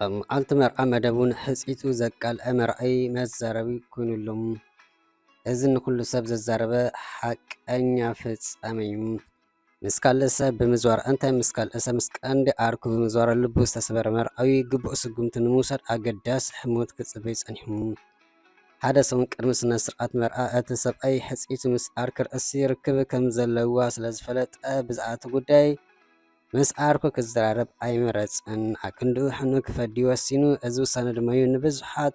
ኣብ መዓልቲ መርዓ መደቡ ንሕጽይቱ ዘቃልዐ መርዓይ መዛረቢ ኮይኑሎም። እዚ ንኹሉ ሰብ ዘዛረበ ሓቀኛ ፍጻመ እዩ። ምስ ካልእ ሰብ ብምዝዋር እንታይ ምስ ካልእ ሰብ ምስ ቀንዲ ዓርኩ ብምዝዋር ልቡ ዝተሰበረ መርዓዊ ግቡእ ስጉምቲ ንምውሳድ ኣገዳሲ ሕሞት ክጽበይ ጸኒሑ። ሓደ ሰሙን ቅድሚ ስነ ስርዓት መርዓ እቲ ሰብኣይ ሕጽይቱ ምስ ዓርኪ ርእሲ ርክብ ከም ዘለዋ ስለ ዝፈለጠ ብዛዕባ እቲ ጉዳይ ምስ ዓርኩ ክዘራረብ ኣይመረጸን። ኣክንድኡ ሕኑ ክፈዲ ወሲኑ። እዚ ውሳነ ድማ እዩ ንብዙሓት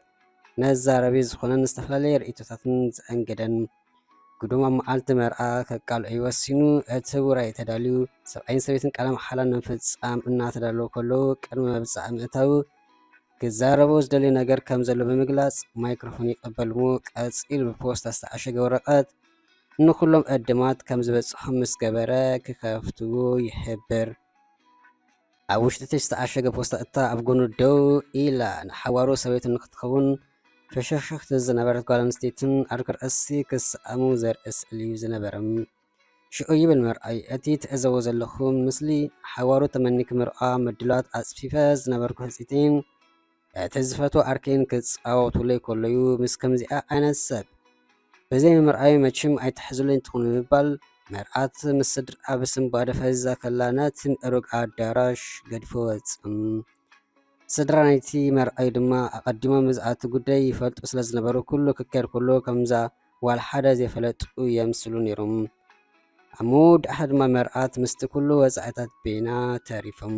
መዛረቢ ዝኾነን ዝተፈላለየ ርእይቶታትን ዘአንገደን። ግዱም ኣብ መዓልቲ መርዓ ከቃልዑ ወሲኑ። እቲ ውራይ ተዳልዩ፣ ሰብኣይን ሰበይትን ቃለ መሓላ ንምፍጻም እናተዳለዉ ከለዉ ቅድሚ መብጽዓ ምእታዉ ክዛረቡ ዝደልዩ ነገር ከም ዘሎ ብምግላጽ ማይክሮፎን ይቐበልሞ። ቀጺሉ ብፖስታ ዝተዓሸገ ወረቐት ንኹሎም ዕድማት ከም ዝበጽሖም ምስ ገበረ ክኸፍትዎ ይሕብር። ኣብ ውሽጢ እቲ ዝተዓሸገ ፖስታ እታ ኣብ ጎኑ ደው ኢላ ንሓዋሩ ሰበይቱ ንክትኸውን ፈሸኽሸኽቲ ዝነበረት ጓል ኣንስተይትን ዓርኪ ርእሲ ክስኣሙ ዘርኢ ስእሊ እዩ ዝነበረ። ሽዑ ይብል መርኣይ፣ እቲ ትዕዘቦ ዘለኹም ምስሊ ሓዋሩ ተመኒ ክምርዓ ምድላት ኣጽፊፈ ዝነበርኩ ሕጽይተይን እቲ ዝፈትዎ ዓርከይን ክጻወቱለይ ከለዩ ምስ ከምዚኣ ዓይነት ሰብ ብዘይ ምምርዓዩ መችም ኣይትሕዝለይ እንትኹን ብምባል መርዓት ምስ ስድርኣ ብስንባደ ፈዚዛ ከላ ነቲ ምእሩግ ኣዳራሽ ገድፎ ወጽም። ስድራ ናይቲ መርዓዩ ድማ ኣቐዲሞም ብዛዕባ እቲ ጉዳይ ይፈልጡ ስለ ዝነበሩ ኩሉ ክካየድ ከሎ ከምዛ ዋላ ሓደ ዘይፈለጡ የምስሉ ነይሮም። ኣብ መወዳእታ ድማ መርዓት ምስቲ ኩሉ ወጻኢታት ቤና ተሪፎም።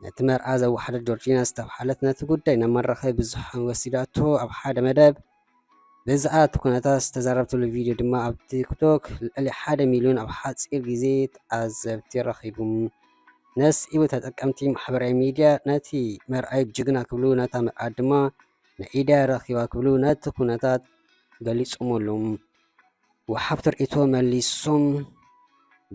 ነቲ መርዓ ዘወሓደት ጆርጂና ዝተብሃለት ነቲ ጉዳይ ናብ መራኸቢ ብዙሓን ወሲዳቶ ኣብ ሓደ መደብ ብዛዕባ እቲ ኩነታት ዝተዛረበትሉ ቪድዮ ድማ ኣብ ቲክቶክ ልዕሊ ሓደ ሚልዮን ኣብ ሓጺር ግዜ ተዓዘብቲ ረኺቡ። ነስዒቡ ተጠቀምቲ ማሕበራዊ ሚድያ ነቲ መርዓይ ጅግና ክብሉ ነታ መርዓት ድማ ንኢዳ ረኺባ ክብሉ ነቲ ኩነታት ገሊጾምሉ። ወሃብቲ ርእይቶ መሊሶም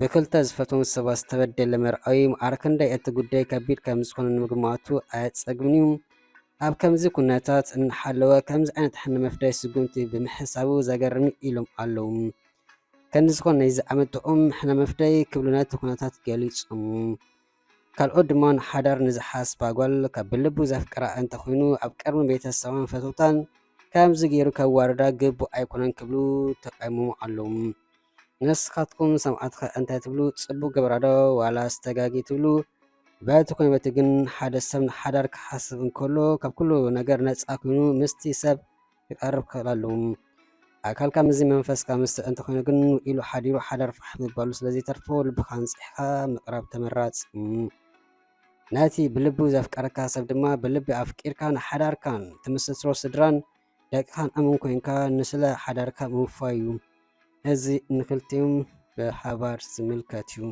ብክልተ ዝፈትዎም ሰባት ዝተበደለ መርዓዊ ማዕረ ክንደይ እቲ ጉዳይ ከቢድ ከም ዝኾነ ንምግማቱ ኣየጸግምን እዩ። ኣብ ከምዚ ኩነታት እናሓለወ ከምዚ ዓይነት ሕነ መፍዳይ ስጉምቲ ብምሕሳቡ ዘገርም ኢሎም ኣለዉ። ከንዲ ዝኾነ ናይዚ ዓመት ጥዑም ሕነ መፍዳይ ክብሉ ነቲ ኩነታት ገሊጾም። ካልኦት ድማ ንሓዳር ንዝሓስባ ጓል ካብ ብልቡ ዘፍቅራ እንተኾይኑ ኣብ ቅድሚ ቤተሰባን ፈተውታን ከምዚ ገይሩ ከዋርዳ ግቡእ ኣይኮነን ክብሉ ተቃይሞም ኣለዉ። ንስኻትኩም ሰማዕትኸ እንታይ ትብሉ? ጽቡቅ ግብራ ዶ ዋላ ስተጋጊ ትብሉ? በቲ ኮነ በቲ ግን ሓደ ሰብ ንሓዳር ክሓስብ እንከሎ ካብ ኩሉ ነገር ነጻ ኮይኑ ምስቲ ሰብ ክቀርብ ክኽእል ኣለዎ። ኣካልካ ምስዚ መንፈስካ ምስተእ እንተኾይኑ ግን ውዒሉ ሓዲሩ ሓዳር ፋሕ ምባሉ ስለ ዘይተርፎ ልብኻ ኣንጺሕካ ምቕራብ ተመራጺ። ነቲ ብልቡ ዘፍቀረካ ሰብ ድማ ብልቢ ኣፍቂርካ ንሓዳርካን ትምስርቶ ስድራን ደቅኻን ኣምን ኮይንካ ንስለ ሓዳርካ ምውፋይ እዩ። እዚ ንክልቲኦም ብሓባር ዝምልከት እዩ።